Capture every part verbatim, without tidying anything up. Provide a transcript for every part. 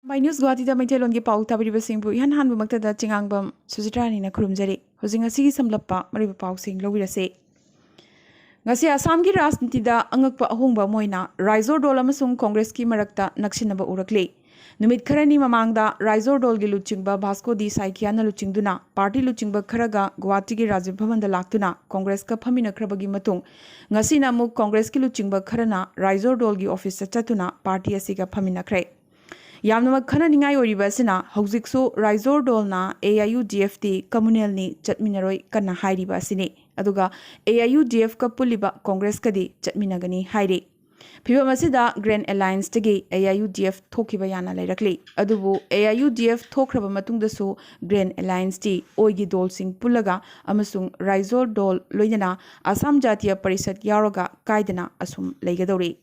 ꯃꯥꯏ news ꯒꯨꯋꯥꯍꯥꯇꯤꯗ ꯃꯩꯇꯩꯂꯣꯟꯒꯤ ꯄꯥꯎ ꯇꯥꯕꯤꯔꯤꯕꯁꯤꯡꯕꯨ ꯏꯍꯥꯟ ꯍꯥꯟꯕꯃꯛꯇꯗ ꯆꯤꯉꯥꯡꯕꯝ ꯁꯨꯖꯤꯇ꯭ꯔꯥꯅꯤꯅ ꯈꯨꯔꯨꯝꯖꯔꯤ꯫ ꯍꯧꯖꯤꯛ ꯉꯁꯤꯒꯤ ꯁꯝꯂꯞꯄ ꯃꯔꯨꯑꯣꯏꯕ ꯄꯥꯎꯁꯤꯡ ꯂꯧꯕꯤꯔꯁꯦ꯫ ꯉꯁꯤ ꯑꯁꯥꯝꯒꯤ ꯔꯥꯖꯅꯤꯇꯤꯗ ꯑꯉꯛꯄ ꯑꯍꯣꯡꯕ ꯑꯃ ꯑꯣꯏꯅ ꯔꯥꯏꯖꯣꯔ ꯗꯣꯜ ꯑꯃꯁꯨꯡ ꯀꯣꯡꯒ꯭ꯔꯦꯁꯀꯤ ꯃꯔꯛꯇ ꯅꯛꯁꯤꯟꯅꯕ ꯎꯔꯛꯂꯤ꯫ ꯅꯨꯃꯤꯠ ꯈꯔꯅꯤ ꯃꯃꯥꯡꯗ ꯔꯥꯏꯖꯣꯔ ꯗꯣꯜꯒꯤ ꯂꯨꯆꯤꯡꯕ ꯚꯥꯁꯀꯣ ꯗꯤ ꯁꯥꯏꯀꯤꯌꯥꯅ ꯂꯨꯆꯤꯡꯗꯨꯅ ꯄꯥꯔꯇꯤ ꯂꯨꯆꯤꯡꯕ ꯈꯔꯒ ꯒꯨꯋꯥꯍꯥꯇꯤꯒꯤ ꯔꯥꯖ꯭ꯌ ꯚꯕꯟꯗ ꯂꯥꯛꯇꯨꯅ ꯀꯣꯡꯒ꯭ꯔꯦꯁꯀ ꯐꯝꯃꯤꯟꯅꯈ꯭ꯔꯕꯒꯤ ꯃꯇꯨꯡ, ꯉꯁꯤꯅ ꯑꯃꯨꯛ ꯀꯣꯡꯒ꯭ꯔꯦꯁꯀꯤ ꯂꯨꯆꯤꯡꯕ ꯈꯔꯅ ꯔꯥꯏꯖꯣꯔ ꯗꯣꯜꯒꯤ ꯑꯣꯐꯤꯁꯇ ꯆꯠꯇꯨꯅ ꯄꯥꯔꯇꯤ ꯑꯁꯤꯒ ꯐꯝꯃꯤꯟꯅꯈ꯭ꯔꯦ꯫ ꯌꯥꯝꯅꯃꯛ ꯈꯟꯅꯅꯤꯡꯉꯥꯏ ꯑꯣꯏꯔꯤꯕ ꯑꯁꯤꯅ ꯍꯧꯖꯤꯛꯁꯨ ꯔꯥꯏꯖꯣꯔ ꯗꯣꯜꯅ AIUDFꯇꯤ ꯀꯝꯃꯨꯅꯦꯜꯅꯤ, ꯆꯠꯃꯤꯟꯅꯔꯣꯏ ꯀꯟꯅ ꯍꯥꯏꯔꯤꯕ ꯑꯁꯤꯅꯤ꯫ ꯑꯗꯨꯒ AIUDFꯀ ꯄꯨꯜꯂꯤꯕ ꯀꯣꯡꯒ꯭ꯔꯦꯁꯀꯗꯤ ꯆꯠꯃꯤꯟꯅꯒꯅꯤ ꯍꯥꯏꯔꯤ꯫ ꯐꯤꯚꯝ ꯑꯁꯤꯗ ꯒ꯭ꯔꯦꯟ ꯑꯦꯂꯥꯏꯟꯁꯇꯒꯤ AIUDF ꯊꯣꯛꯈꯤꯕ ꯌꯥꯅ ꯂꯩꯔꯛꯂꯤ꯫ ꯑꯗꯨꯕꯨ AIUDF ꯊꯣꯛꯈ꯭ꯔꯕ ꯃꯇꯨꯡꯗꯁꯨ ꯒ꯭ꯔꯦꯟ ꯑꯦꯂꯥꯏꯟꯁꯇꯤ ꯑꯣꯏꯒꯤ ꯗꯣꯜꯁꯤꯡ ꯄꯨꯜꯂꯒ ꯑꯃꯁꯨꯡ ꯔꯥꯏꯖꯣꯔ ꯗꯣꯜ ꯂꯣꯏꯅꯅ ꯑꯁꯥꯝ ꯖꯥꯇꯤꯌ ꯄꯔꯤꯁꯠ ꯌꯥꯎꯔꯒ ꯀꯥꯏꯗꯅ ꯑꯁꯨꯝ ꯂꯩꯒꯗꯧꯔꯤ꯫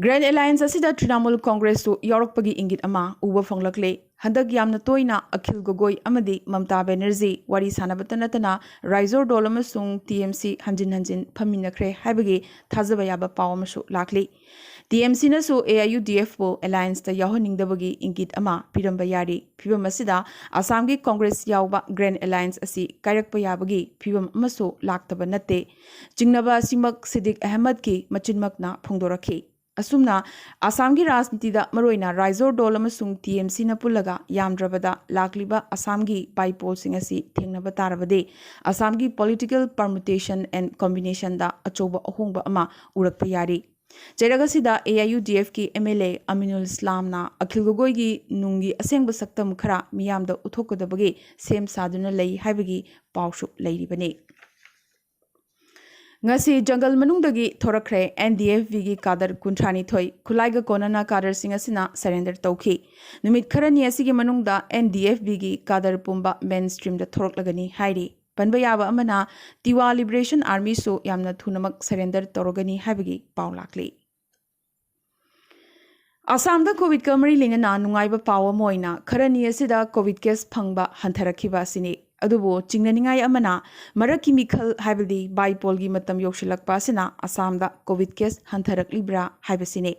ꯒ꯭ꯔꯦꯟ ꯑꯦꯂꯥꯏꯟꯁ ꯑꯁꯤꯗ ꯇ꯭ꯔꯤꯅꯥꯃꯨꯜ ꯀꯣꯡꯒ꯭ꯔꯦꯁꯁꯨ ꯌꯥꯎꯔꯛꯄꯒꯤ ꯏꯪꯒꯤꯠ ꯑꯃ ꯎꯕ ꯐꯪꯂꯛꯂꯦ꯫ ꯍꯟꯗꯛ ꯌꯥꯝꯅ ꯇꯣꯏꯅ ꯑꯈꯤꯜ ꯒꯣꯒꯣꯏ ꯑꯃꯗꯤ ꯃꯝꯇꯥ ꯕꯦꯅꯔꯖꯤ ꯋꯥꯔꯤ ꯁꯥꯟꯅꯕꯇ ꯅꯠꯇꯅ ꯔꯥꯏꯖꯣꯔ ꯗꯣꯜ ꯑꯃꯁꯨꯡ TMC ꯍꯟꯖꯤꯟ ꯍꯟꯖꯤꯟ ꯐꯝꯃꯤꯟꯅꯈ꯭ꯔꯦ ꯍꯥꯏꯕꯒꯤ ꯊꯥꯖꯕ ꯌꯥꯕ ꯄꯥꯎ ꯑꯃꯁꯨ ꯂꯥꯛꯂꯤ꯫ TMCꯅꯁꯨ AIUDFꯄꯨ ꯑꯦꯂꯥꯏꯟꯁꯇ ꯌꯥꯎꯍꯟꯅꯤꯡꯗꯕꯒꯤ ꯏꯪꯒꯤꯠ ꯑꯃ ꯄꯤꯔꯝꯕ ꯌꯥꯔꯤ꯫ ꯐꯤꯚꯝ ꯑꯁꯤꯗ ꯑꯁꯥꯝꯒꯤ ꯀꯣꯡꯒ꯭ꯔꯦꯁ ꯌꯥꯎꯕ ꯒ꯭ꯔꯦꯟ ꯑꯦꯂꯥꯏꯟꯁ ꯑꯁꯤ ꯀꯥꯏꯔꯛꯄ ꯌꯥꯕꯒꯤ ꯐꯤꯚꯝ ꯑꯃꯁꯨ ꯂꯥꯛꯇꯕ ꯅꯠꯇꯦ꯫ ꯆꯤꯡꯅꯕ ꯑꯁꯤꯃꯛ ꯁꯤꯗꯤꯛ ꯑꯍꯃꯗꯀꯤ ꯃꯆꯤꯟꯃꯛꯅ ꯐꯣꯡꯗꯣꯔꯛꯈꯤ꯫ ꯑꯁꯨꯝꯅ ꯑꯁꯥꯝꯒꯤ ꯔꯥꯖꯅꯤꯇꯤꯗ ꯃꯔꯨꯑꯣꯏꯅ ꯔꯥꯏꯖꯣꯔ ꯗꯣꯜ ꯑꯃꯁꯨꯡ TMCꯅ ꯄꯨꯜꯂꯒ ꯌꯥꯝꯗ꯭ꯔꯕꯗ ꯂꯥꯛꯂꯤꯕ ꯑꯁꯥꯝꯒꯤ ꯕꯥꯏꯄꯣꯜꯁꯤꯡ ꯑꯁꯤ ꯊꯦꯡꯅꯕ ꯇꯥꯔꯕꯗꯤ ꯑꯁꯥꯝꯒꯤ political permutationꯗ ꯑꯆꯧꯕ ꯑꯍꯣꯡꯕ ꯑꯃ ꯎꯔꯛꯄ ꯌꯥꯔꯤ꯫ ꯆꯩꯔꯛ ꯑꯁꯤꯗ AIUDFꯀꯤ MLA ꯑꯃꯤꯅꯨꯜ ꯏꯁꯂꯥꯝꯅ ꯑꯈꯤꯜ ꯒꯣꯒꯣꯏꯒꯤ ꯅꯨꯡꯒꯤ ꯑꯁꯦꯡꯕ ꯁꯛꯇꯝ ꯈꯔ ꯃꯤꯌꯥꯝꯗ ꯎꯠꯊꯣꯛꯀꯗꯕꯒꯤ ꯁꯦꯝ ꯁꯥꯗꯨꯅ ꯂꯩ ꯍꯥꯏꯕꯒꯤ ꯄꯥꯎꯁꯨ ꯂꯩꯔꯤꯕꯅꯤ꯫ ꯉꯁꯤ ꯖꯪꯒꯜ ꯃꯅꯨꯡꯗꯒꯤ ꯊꯣꯔꯛꯈ꯭ꯔꯦ NDFBꯒꯤ ꯀꯥꯗꯔ ꯀꯨꯟꯊ꯭ꯔꯥꯅꯤꯊꯣꯏ꯫ ꯈꯨꯠꯂꯥꯏꯒ ꯀꯣꯟꯅꯅ ꯀꯥꯗꯔꯁꯤꯡ ꯑꯁꯤꯅ surrender ꯇꯧꯈꯤ꯫ ꯅꯨꯃꯤꯠ ꯈꯔꯅꯤ ꯑꯁꯤꯒꯤ ꯃꯅꯨꯡꯗ NDFBꯒꯤ ꯀꯥꯗꯔ ꯄꯨꯝꯕ main streamꯗ ꯊꯣꯔꯛꯂꯒꯅꯤ ꯍꯥꯏꯔꯤ꯫ ꯄꯟꯕ ꯌꯥꯕ ꯑꯃꯅ, Tiwa Liberation Armyꯁꯨ ꯌꯥꯝꯅ ꯊꯨꯅꯃꯛ surrender ꯇꯧꯔꯒꯅꯤ ꯍꯥꯏꯕꯒꯤ ꯄꯥꯎ ꯂꯥꯛꯂꯤ꯫ ꯑꯁꯥꯝꯗ ꯀꯣꯚꯤꯗꯀ ꯃꯔꯤ ꯂꯩꯅꯅ ꯅꯨꯡꯉꯥꯏꯕ ꯄꯥꯎ ꯑꯃ ꯑꯣꯏꯅ ꯈꯔꯅꯤ ꯑꯁꯤꯗ ꯀꯣꯚꯤꯗ ꯀꯦꯁ ꯐꯪꯕ ꯍꯟꯊꯔꯛꯈꯤꯕ ꯑꯁꯤꯅꯤ꯫ ꯑꯗꯨꯕꯨ ꯆꯤꯡꯅꯅꯤꯡꯉꯥꯏ ꯑꯃꯅ, ꯃꯔꯛꯀꯤ ꯃꯤꯈꯜ ꯍꯥꯏꯕꯗꯤ ꯕꯥꯏꯄꯣꯜꯒꯤ ꯃꯇꯝ ꯌꯧꯁꯤꯜꯂꯛꯄ ꯑꯁꯤꯅ ꯑꯁꯥꯝꯗ ꯀꯣꯚꯤꯗ ꯀꯦꯁ ꯍꯟꯊꯔꯛꯂꯤꯕ꯭ꯔꯥ ꯍꯥꯏꯕꯁꯤꯅꯤ꯫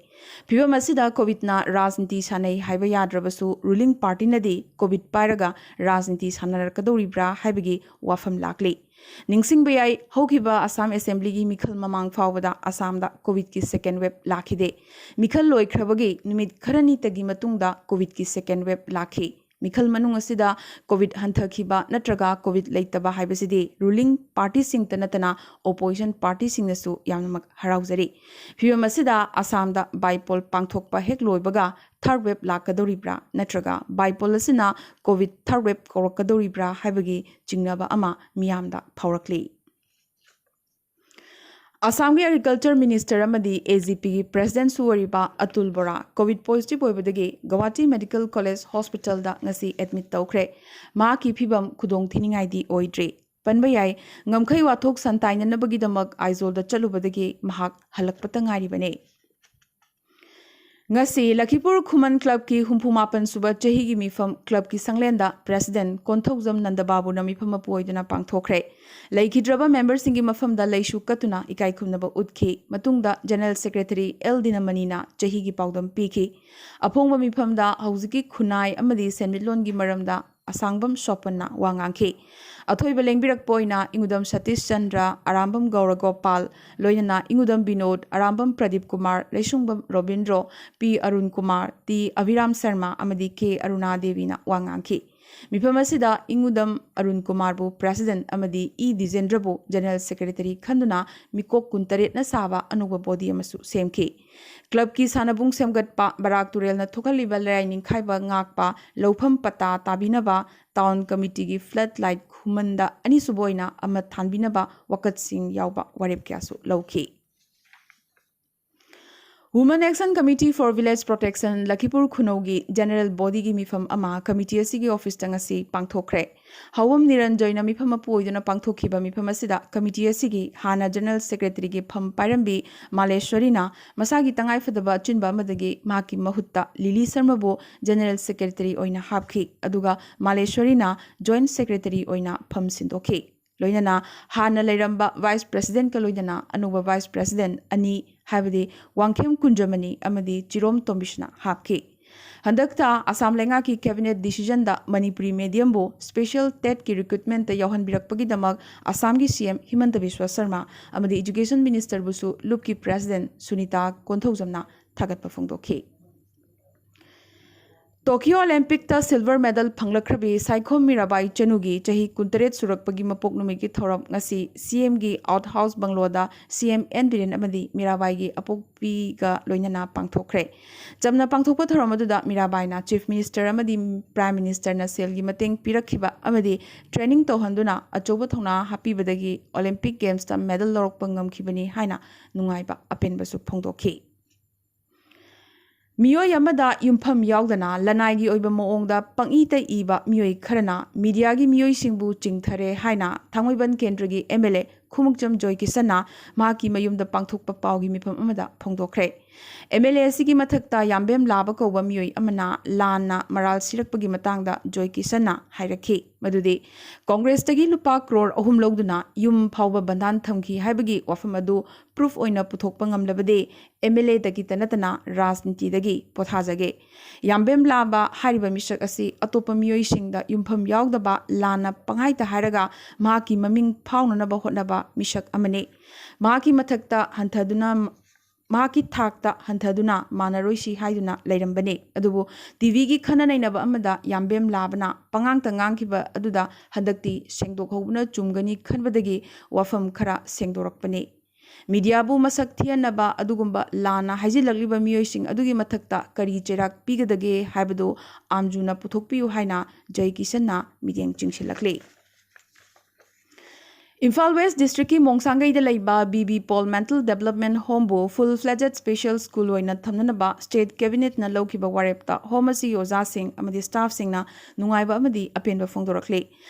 ꯐꯤꯚꯝ ꯑꯁꯤꯗ ꯀꯣꯚꯤꯗꯅ ꯔꯥꯖꯅꯤꯇꯤ ꯁꯥꯟꯅꯩ ꯍꯥꯏꯕ ꯌꯥꯗ꯭ꯔꯕꯁꯨ, ꯔꯨꯂꯤꯡ ꯄꯥꯔꯇꯤꯅꯗꯤ ꯀꯣꯚꯤꯗ ꯄꯥꯏꯔꯒ ꯔꯥꯖꯅꯤꯇꯤ ꯁꯥꯟꯅꯔꯛꯀꯗꯧꯔꯤꯕ꯭ꯔꯥ ꯍꯥꯏꯕꯒꯤ ꯋꯥꯐꯝ ꯂꯥꯛꯂꯤ꯫ ꯅꯤꯡꯁꯤꯡꯕ ꯌꯥꯏ, ꯍꯧꯈꯤꯕ ꯑꯁꯥꯝ ꯑꯦꯁꯦꯝꯕ꯭ꯂꯤꯒꯤ ꯃꯤꯈꯜ ꯃꯃꯥꯡ ꯐꯥꯎꯕꯗ ꯑꯁꯥꯝꯗ ꯀꯣꯚꯤꯗꯀꯤ ꯁꯦꯀꯦꯟ ꯋꯦꯕ ꯂꯥꯛꯈꯤꯗꯦ꯫ ꯃꯤꯈꯜ ꯂꯣꯏꯈ꯭ꯔꯕꯒꯤ ꯅꯨꯃꯤꯠ ꯈꯔꯅꯤꯇꯒꯤ ꯃꯇꯨꯡꯗ ꯀꯣꯚꯤꯗꯀꯤ ꯁꯦꯀꯦꯟ ꯋꯦꯕ ꯂꯥꯛꯈꯤ꯫ ꯃꯤꯈꯜ ꯃꯅꯨꯡ ꯑꯁꯤꯗ ꯀꯣꯚꯤꯗ ꯍꯟꯊꯈꯤꯕ ꯅꯠꯇ꯭ꯔꯒ ꯀꯣꯚꯤꯗ ꯂꯩꯇꯕ ꯍꯥꯏꯕꯁꯤꯗꯤ ꯔꯨꯂꯤꯡ ꯄꯥꯔꯇꯤꯁꯤꯡꯇ ꯅꯠꯇꯅ ꯑꯣꯄꯣꯖꯤꯁꯟ ꯄꯥꯔꯇꯤꯁꯤꯡꯅꯁꯨ ꯌꯥꯝꯅꯃꯛ ꯍꯔꯥꯎꯖꯔꯤ꯫ ꯐꯤꯚꯝ ꯑꯁꯤꯗ ꯑꯁꯥꯝꯗ ꯕꯥꯏꯄꯣꯜ ꯄꯥꯡꯊꯣꯛꯄ ꯍꯦꯛ ꯂꯣꯏꯕꯒ ꯊꯥꯔꯗ ꯋꯦꯕ ꯂꯥꯛꯀꯗꯧꯔꯤꯕ꯭ꯔꯥ ꯅꯠꯇ꯭ꯔꯒ ꯕꯥꯏꯄꯣꯜ ꯑꯁꯤꯅ ꯀꯣꯚꯤꯗ ꯊꯥꯔꯗ ꯋꯦꯕ ꯀꯧꯔꯛꯀꯗꯧꯔꯤꯕ꯭ꯔꯥ ꯍꯥꯏꯕꯒꯤ ꯆꯤꯡꯅꯕ ꯑꯃ ꯃꯤꯌꯥꯝꯗ ꯐꯥꯎꯔꯛꯂꯤ꯫ ꯑꯁꯥꯝꯒꯤ ꯑꯦꯒ꯭ꯔꯤꯀꯜꯆꯔ ꯃꯤꯅꯤꯁꯇꯔ ꯑꯃꯗꯤ ꯑꯦ ꯖꯤ ꯄꯤꯒꯤ ꯄ꯭ꯔꯦꯁꯤꯗꯦꯟꯠꯁꯨ ꯑꯣꯏꯔꯤꯕ ꯑꯇꯨꯜ ꯕꯣꯔꯥ COVID positive ꯑꯣꯏꯕꯗꯒꯤ Guwahati medical college ꯍꯣꯁꯄꯤꯇꯥꯜꯗ ꯉꯁꯤ ꯑꯦꯗꯃꯤꯠ ꯇꯧꯈ꯭ꯔꯦ꯫ ꯃꯍꯥꯛꯀꯤ ꯐꯤꯕꯝ ꯈꯨꯗꯣꯡ ꯊꯤꯅꯤꯡꯉꯥꯏꯗꯤ ꯑꯣꯏꯗ꯭ꯔꯤ꯫ ꯄꯟꯕ ꯌꯥꯏ, ꯉꯝꯈꯩ ꯋꯥꯊꯣꯛ ꯁꯟꯇꯥꯏꯅꯅꯕꯒꯤꯗꯃꯛ ꯑꯥꯏꯖꯣꯜꯗ ꯆꯠꯂꯨꯕꯗꯒꯤ ꯃꯍꯥꯛ ꯍꯜꯂꯛꯄꯇ ꯉꯥꯏꯔꯤꯕꯅꯤ꯫ ꯉꯁꯤ ꯂꯈꯤꯄꯨꯔ ꯈꯨꯃꯟ ꯀ꯭ꯂꯕꯀꯤ ꯍꯨꯝꯐꯨ ꯃꯥꯄꯟ ꯁꯨꯕ ꯆꯍꯤꯒꯤ ꯃꯤꯐꯝ ꯀ꯭ꯂꯕꯀꯤ ꯁꯪꯂꯦꯟꯗ ꯄ꯭ꯔꯦꯁꯤꯗꯦꯟꯠ ꯀꯣꯟꯊꯧꯖꯝ ꯅꯟꯗꯕꯥꯕꯨꯅ ꯃꯤꯐꯝ ꯃꯄꯨ ꯑꯣꯏꯗꯨꯅ ꯄꯥꯡꯊꯣꯛꯈ꯭ꯔꯦ꯫ ꯂꯩꯈꯤꯗ꯭ꯔꯕ ꯃꯦꯝꯕꯔꯁꯤꯡꯒꯤ ꯃꯐꯝꯗ ꯂꯩꯁꯨ ꯀꯠꯇꯨꯅ ꯏꯀꯥꯏ ꯈꯨꯝꯅꯕ ꯎꯠꯈꯤ꯫ ꯃꯇꯨꯡꯗ ꯖꯦꯅꯔꯦꯜ ꯁꯦꯀ꯭ꯔꯦꯇꯔꯤ ꯑꯦꯜ ꯗꯤꯅꯃꯅꯤꯅ ꯆꯍꯤꯒꯤ ꯄꯥꯎꯗꯝ ꯄꯤꯈꯤ꯫ ꯑꯐꯣꯡꯕ ꯃꯤꯐꯝꯗ ꯍꯧꯖꯤꯛꯀꯤ ꯈꯨꯟꯅꯥꯏ ꯑꯃꯗꯤ ꯁꯦꯟꯃꯤꯠꯂꯣꯟꯒꯤ ꯃꯔꯝꯗ ꯑꯁꯥꯡꯕꯝ ꯁꯣꯄꯟꯅ ꯋꯥ ꯉꯥꯡꯈꯤ꯫ ꯑꯊꯣꯏꯕ ꯂꯦꯡꯕꯤꯔꯛꯄ ꯑꯣꯏꯅ ꯏꯉꯨꯗꯝ ꯁꯇꯤꯁ ꯆꯟꯗ꯭ꯔ, ꯑꯔꯥꯝꯕꯝ ꯒꯧꯔꯒꯣꯄꯥꯜ, ꯂꯣꯏꯅꯅ ꯏꯉꯨꯗꯝ ꯕꯤꯅꯣꯗ, ꯑꯔꯥꯝꯕꯝ ꯄ꯭ꯔꯗꯤꯞ ꯀꯨꯃꯥꯔ, ꯂꯩꯁꯨꯡꯕꯝ ꯔꯣꯕꯤꯟꯗ꯭ꯔꯣ, ꯄꯤ ꯑꯔꯨꯟ ꯀꯨꯃꯥꯔ, ꯇꯤ ꯑꯚꯤꯔꯥꯝ ꯁꯔꯃ ꯑꯃꯗꯤ ꯀꯦ ꯑꯔꯨꯅꯥ ꯗꯦꯕꯤꯅ ꯋꯥ ꯉꯥꯡꯈꯤ꯫ ꯃꯤꯐꯝ ꯑꯁꯤꯗ ꯏꯉꯨꯗꯝ ꯑꯔꯨꯟ ꯀꯨꯃꯥꯔꯕꯨ ꯄ꯭ꯔꯦꯁꯤꯗꯦꯟꯠ ꯑꯃꯗꯤ ꯏ ꯗꯤꯖꯦꯟꯗ꯭ꯔꯕꯨ ꯖꯦꯅꯔꯦꯜ ꯁꯦꯀ꯭ꯔꯦꯇꯔꯤ ꯈꯟꯗꯨꯅ ꯃꯤꯀꯣꯛ ꯀꯨꯟꯇꯔꯦꯠꯅ ꯁꯥꯕ ꯑꯅꯧꯕ ꯕꯣꯗꯤ ꯑꯃꯁꯨ ꯁꯦꯝꯈꯤ꯫ ꯀ꯭ꯂꯕꯀꯤ ꯁꯥꯟꯅꯕꯨꯡ ꯁꯦꯝꯒꯠꯄ, ꯕꯔꯥꯛ ꯇꯨꯔꯦꯜꯅ ꯊꯣꯛꯍꯜꯂꯤꯕ ꯂꯩꯔꯥꯏ ꯅꯤꯡꯈꯥꯏꯕ ꯉꯥꯛꯄ, ꯂꯧꯐꯝ ꯄꯇꯥ ꯇꯥꯕꯤꯅꯕ, ꯇꯥꯎꯟ ꯀꯃꯤꯇꯤꯒꯤ ꯐ꯭ꯂꯗ ꯂꯥꯏꯠ ꯈꯨꯃꯟꯗ ꯑꯅꯤꯁꯨꯕ ꯑꯣꯏꯅ ꯑꯃ ꯊꯥꯟꯕꯤꯅꯕ ꯋꯥꯀꯠꯁꯤꯡ ꯌꯥꯎꯕ ꯋꯥꯔꯦꯞ ꯀꯌꯥꯁꯨ ꯂꯧꯈꯤ꯫ Women Action Committee for Village Protection Lakhipur ꯈꯨꯅꯧꯒꯤ ꯖꯦꯅꯔꯦꯜ ꯕꯣꯗꯤꯒꯤ ꯃꯤꯐꯝ ꯑꯃ ꯀꯃꯤꯇꯤ ꯑꯁꯤꯒꯤ ꯑꯣꯐꯤꯁꯇ ꯉꯁꯤ ꯄꯥꯡꯊꯣꯛꯈ꯭ꯔꯦ꯫ ꯍꯥꯎꯕꯝ ꯅꯤꯔꯟꯖꯣꯏꯅ ꯃꯤꯐꯝ ꯃꯄꯨ ꯑꯣꯏꯗꯨꯅ ꯄꯥꯡꯊꯣꯛꯈꯤꯕ ꯃꯤꯐꯝ ꯑꯁꯤꯗ ꯀꯃꯤꯇꯤ ꯑꯁꯤꯒꯤ ꯍꯥꯟꯅ ꯖꯦꯅꯔꯦꯜ ꯁꯦꯀ꯭ꯔꯦꯇꯔꯤꯒꯤ ꯐꯝ ꯄꯥꯏꯔꯝꯕꯤ ꯃꯥꯂꯦꯁ꯭ꯋꯔꯤꯅ ꯃꯁꯥꯒꯤ ꯇꯉꯥꯏꯐꯗꯕ ꯑꯆꯤꯟꯕ ꯑꯃꯗꯒꯤ ꯃꯍꯥꯛꯀꯤ ꯃꯍꯨꯠꯇ ꯂꯤꯂꯤ ꯁꯔꯃꯕꯨ ꯖꯦꯅꯔꯦꯜ ꯁꯦꯀ꯭ꯔꯦꯇꯔꯤ ꯑꯣꯏꯅ ꯍꯥꯞꯈꯤ꯫ ꯑꯗꯨꯒ ꯃꯥꯂꯦꯁ꯭ꯋꯔꯤꯅ ꯖꯣꯏꯟꯠ ꯁꯦꯀ꯭ꯔꯦꯇꯔꯤ ꯑꯣꯏꯅ ꯐꯝ ꯁꯤꯟꯗꯣꯛꯈꯤ꯫ ꯂꯣꯏꯅꯅ ꯍꯥꯟꯅ ꯂꯩꯔꯝꯕ ꯚꯥꯏꯁ ꯄ꯭ꯔꯦꯁꯤꯗꯦꯟꯠꯀ ꯂꯣꯏꯅꯅ ꯑꯅꯧꯕ ꯚꯥꯏꯁ ꯄ꯭ꯔꯦꯁꯤꯗꯦꯟꯠ ꯑꯅꯤ, ꯍꯥꯏꯕꯗꯤ ꯋꯥꯡꯈꯦꯝ ꯀꯨꯟꯖꯃꯅꯤ ꯑꯃꯗꯤ ꯆꯤꯔꯣꯝ ꯇꯣꯝꯕꯤꯁꯅ ꯍꯥꯞꯈꯤ꯫ ꯍꯟꯗꯛꯇ ꯑꯁꯥꯝ ꯂꯩꯉꯥꯛꯀꯤ ꯀꯦꯕꯤꯅꯦꯠ ꯗꯤꯁꯤꯖꯟꯗ ꯃꯅꯤꯄꯨꯔꯤ ꯃꯦꯗꯤꯌꯝꯕꯨ ꯁ꯭ꯄꯦꯁꯦꯜ ꯇꯦꯠꯀꯤ ꯔꯤꯀ꯭ꯔꯨꯠꯃꯦꯟꯠꯇ ꯌꯥꯎꯍꯟꯕꯤꯔꯛꯄꯒꯤꯗꯃꯛ ꯑꯁꯥꯝꯒꯤ ꯁꯤ ꯑꯦꯝ ꯍꯤꯃꯟꯇ ꯕꯤꯁ꯭ꯋ ꯁꯔꯃ ꯑꯃꯗꯤ ꯏꯖꯨꯀꯦꯁꯟ ꯃꯤꯅꯤꯁꯇꯔꯕꯨꯁꯨ ꯂꯨꯞꯀꯤ ꯄ꯭ꯔꯦꯁꯤꯗꯦꯟꯠ ꯁꯨꯅꯤꯇꯥ ꯀꯣꯟꯊꯧꯖꯝꯅ ꯊꯥꯒꯠꯄ ꯐꯣꯡꯗꯣꯛꯈꯤ꯫ ꯇꯣꯀꯤꯌꯣ ꯑꯣꯂꯦꯝꯄꯤꯛꯇ ꯁꯤꯜꯚꯔ ꯃꯦꯗꯜ ꯐꯪꯂꯛꯈ꯭ꯔꯕꯤ ꯁꯥꯏꯈꯣꯝ ꯃꯤꯔꯥꯕꯥꯏ ꯆꯅꯨꯒꯤ ꯆꯍꯤ ꯀꯨꯟꯇꯔꯦꯠ ꯁꯨꯔꯛꯄꯒꯤ ꯃꯄꯣꯛ ꯅꯨꯃꯤꯠꯀꯤ ꯊꯧꯔꯝ ꯉꯁꯤ ꯁꯤ ꯑꯦꯝꯒꯤ ꯑꯥꯎꯠ ꯍꯥꯎꯁ ꯕꯪꯂꯣꯗ ꯁꯤ ꯑꯦꯝ ꯑꯦꯟ ꯕꯤꯔꯦꯟ ꯑꯃꯗꯤ ꯃꯤꯔꯥꯕꯥꯏꯒꯤ ꯑꯄꯣꯛꯄꯤꯒ ꯂꯣꯏꯅꯅ ꯄꯥꯡꯊꯣꯛꯈ꯭ꯔꯦ꯫ ꯆꯝꯅ ꯄꯥꯡꯊꯣꯛꯄ ꯊꯧꯔꯝ ꯑꯗꯨꯗ ꯃꯤꯔꯥꯕꯥꯏꯅ ꯆꯤꯐ ꯃꯤꯅꯤꯁꯇꯔ ꯑꯃꯗꯤ ꯄ꯭ꯔꯥꯏꯝ ꯃꯤꯅꯤꯁꯇꯔꯅ ꯁꯦꯜꯒꯤ ꯃꯇꯦꯡ ꯄꯤꯔꯛꯈꯤꯕ ꯑꯃꯗꯤ ꯇ꯭ꯔꯦꯅꯤꯡ ꯇꯧꯍꯟꯗꯨꯅ ꯑꯆꯧꯕ ꯊꯧꯅꯥ ꯍꯥꯞꯄꯤꯕꯗꯒꯤ ꯑꯣꯂꯦꯝꯄꯤꯛ ꯒꯦꯝꯁꯇ ꯃꯦꯗꯜ ꯂꯧꯔꯛꯄ ꯉꯝꯈꯤꯕꯅꯤ ꯍꯥꯏꯅ ꯅꯨꯡꯉꯥꯏꯕ ꯑꯄꯦꯟꯕꯁꯨ ꯐꯣꯡꯗꯣꯛꯈꯤ꯫ ꯃꯤꯑꯣꯏ ꯑꯃꯗ ꯌꯨꯝꯐꯝ ꯌꯥꯎꯗꯅ ꯂꯅꯥꯏꯒꯤ ꯑꯣꯏꯕ ꯃꯑꯣꯡꯗ ꯄꯪꯏꯇ ꯏꯕ ꯃꯤꯑꯣꯏ ꯈꯔꯅ ꯃꯤꯗꯤꯌꯥꯒꯤ ꯃꯤꯑꯣꯏꯁꯤꯡꯕꯨ ꯆꯤꯡꯊꯔꯦ ꯍꯥꯏꯅ ꯊꯥꯡꯃꯩꯕꯟ ꯀꯦꯟꯗ꯭ꯔꯒꯤ ꯑꯦꯝ ꯑꯦꯜ ꯑꯦ ꯈꯨꯃꯨꯛꯆꯝ ꯖꯣꯏꯀꯤꯁꯟꯅ ꯃꯍꯥꯛꯀꯤ ꯃꯌꯨꯝꯗ ꯄꯥꯡꯊꯣꯛꯄ ꯄꯥꯎꯒꯤ ꯃꯤꯐꯝ ꯑꯃꯗ ꯐꯣꯡꯗꯣꯛꯈ꯭ꯔꯦ꯫ ꯑꯦꯝ ꯑꯦꯜ ꯑꯦ ꯑꯁꯤꯒꯤ ꯃꯊꯛꯇ ꯌꯥꯝꯕꯦꯝ ꯂꯥꯕ ꯀꯧꯕ ꯃꯤꯑꯣꯏ ꯑꯃꯅ ꯂꯥꯟꯅ ꯃꯔꯥꯜ ꯁꯤꯔꯛꯄꯒꯤ ꯃꯇꯥꯡꯗ ꯖꯣꯏꯀꯤꯁꯟꯅ ꯍꯥꯏꯔꯛꯈꯤ ꯃꯗꯨꯗꯤ ꯀꯣꯡꯒ꯭ꯔꯦꯁꯇꯒꯤ ꯂꯨꯄꯥ ꯀ꯭ꯔꯣꯔ ꯑꯍꯨꯝ ꯂꯧꯗꯨꯅ ꯌꯨꯝ ꯐꯥꯎꯕ ꯕꯟꯗꯥꯟ ꯊꯝꯈꯤ ꯍꯥꯏꯕꯒꯤ ꯋꯥꯐꯝ ꯑꯗꯨ ꯄ꯭ꯔꯨꯐ ꯑꯣꯏꯅ ꯄꯨꯊꯣꯛꯄ ꯉꯝꯂꯕꯗꯤ ꯑꯦꯝ ꯑꯦꯜ ꯑꯦꯗꯒꯤꯇ ꯅꯠꯇꯅ ꯔꯥꯖꯅꯤꯇꯤꯗꯒꯤ ꯄꯣꯊꯥꯖꯒꯦ꯫ ꯌꯥꯝꯕꯦꯝ ꯂꯥꯕ ꯍꯥꯏꯔꯤꯕ ꯃꯤꯁꯛ ꯑꯁꯤ ꯑꯇꯣꯞꯄ ꯃꯤꯑꯣꯏꯁꯤꯡꯗ ꯌꯨꯝꯐꯝ ꯌꯥꯎꯗꯕ ꯂꯥꯟꯅ ꯄꯪꯍꯥꯏꯇ ꯍꯥꯏꯔꯒ ꯃꯍꯥꯛꯀꯤ ꯃꯃꯤꯡ ꯐꯥꯎꯅꯅꯕ ꯍꯣꯠꯅꯕ ꯃꯤꯁꯛ ꯑꯃꯅꯤ꯫ ꯃꯍꯥꯛꯀꯤ ꯃꯊꯛꯇ ꯍꯟꯊꯗꯨꯅ ꯃꯍꯥꯛꯀꯤ ꯊꯥꯛꯇ ꯍꯟꯊꯗꯨꯅ ꯃꯥꯟꯅꯔꯣꯏꯁꯤ ꯍꯥꯏꯗꯨꯅ ꯂꯩꯔꯝꯕꯅꯤ꯫ ꯑꯗꯨꯕꯨ ꯇꯤꯚꯤꯒꯤ ꯈꯟꯅ ꯅꯩꯅꯕ ꯑꯃꯗ ꯌꯥꯝꯕꯦꯝ ꯂꯥꯕꯅ ꯄꯉꯥꯡꯇ ꯉꯥꯡꯈꯤꯕ ꯑꯗꯨꯗ ꯍꯟꯗꯛꯇꯤ ꯁꯦꯡꯗꯣꯛꯍꯧꯕꯅ ꯆꯨꯝꯒꯅꯤ ꯈꯟꯕꯗꯒꯤ ꯋꯥꯐꯝ ꯈꯔ ꯁꯦꯡꯗꯣꯔꯛꯄꯅꯤ꯫ ꯃꯤꯗꯤꯌꯥꯕꯨ ꯃꯁꯛ ꯊꯤꯍꯟꯅꯕ ꯑꯗꯨꯒꯨꯝꯕ ꯂꯥꯟꯅ ꯍꯥꯏꯖꯤꯜꯂꯛꯂꯤꯕ ꯃꯤꯑꯣꯏꯁꯤꯡ ꯑꯗꯨꯒꯤ ꯃꯊꯛꯇ ꯀꯔꯤ ꯆꯩꯔꯥꯛ ꯄꯤꯒꯗꯒꯦ ꯍꯥꯏꯕꯗꯨ ꯑꯥꯝꯖꯨꯅ ꯄꯨꯊꯣꯛꯄꯤꯌꯨ ꯍꯥꯏꯅ ꯖꯩ ꯀꯤꯁꯟꯅ ꯃꯤꯠꯌꯦꯡ ꯆꯤꯡꯁꯤꯜꯂꯛꯂꯤ꯫ ꯏꯝꯐꯥꯜ ꯋꯦꯁ ꯗꯤꯁꯇ꯭ꯔꯤꯛꯀꯤ ꯃꯣꯡꯁꯥꯡꯒꯩꯗ ꯂꯩꯕ B B Paul mental development ꯍꯣꯝꯕꯨ ꯐꯨꯜ ꯐ꯭ꯂꯦꯖꯦꯗ ꯁ꯭ꯄꯦꯁꯦꯜ ꯁ꯭ꯀꯨꯜ ꯑꯣꯏꯅ ꯊꯝꯅꯅꯕ ꯁ꯭ꯇꯦꯠ ꯀꯦꯕꯤꯅꯦꯠꯅ ꯂꯧꯈꯤꯕ ꯋꯥꯔꯦꯞꯇ ꯍꯣꯝ ꯑꯁꯤꯒꯤ ꯑꯣꯖꯥꯁꯤꯡ ꯑꯃꯗꯤ ꯁ꯭ꯇꯥꯐꯁꯤꯡꯅ ꯅꯨꯡꯉꯥꯏꯕ ꯑꯃꯗꯤ ꯑꯄꯦꯟꯕ ꯐꯣꯡꯗꯣꯔꯛꯂꯤ꯫